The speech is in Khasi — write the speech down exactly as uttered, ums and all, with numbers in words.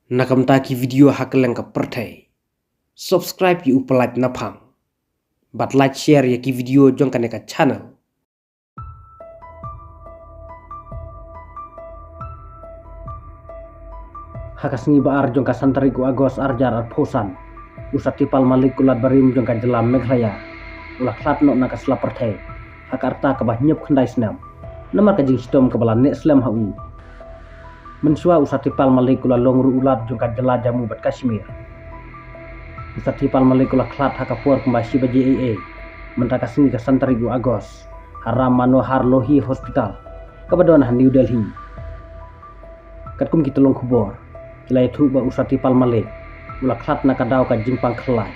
Na ka bynta ki video ha kylleng ka pyrthei, subscribe ïa u Pyllait Naphang bad like, share ïa ki video jong kane ka channel. Ha ka sngi ba ar jong ka san tarik u August ar hajar arphew san, u Satipal Malik u Ladbarim jong ka jylla Meghalaya u la khlad noh na ka sla pyrthei ha ka rta kaba hynñiewphew khyndai snem namar ka jingshitom kaba la neh slem ha u. Mynshuwa u Satipal Malik u la long ruh u Lat jong ka jylla Jammu bad Kashmir. U Satipal Malik u la khlad ha ka por kumba shi baje eiei mynta ka sngi ka san tarik u August ha Ram Manohar Lohia Hospital kaba don ha New Delhi. Katkum ki tyllong khubor, ki la ïathuh ba u Satipal Malik u la khlad na ka daw ka jingpang khlai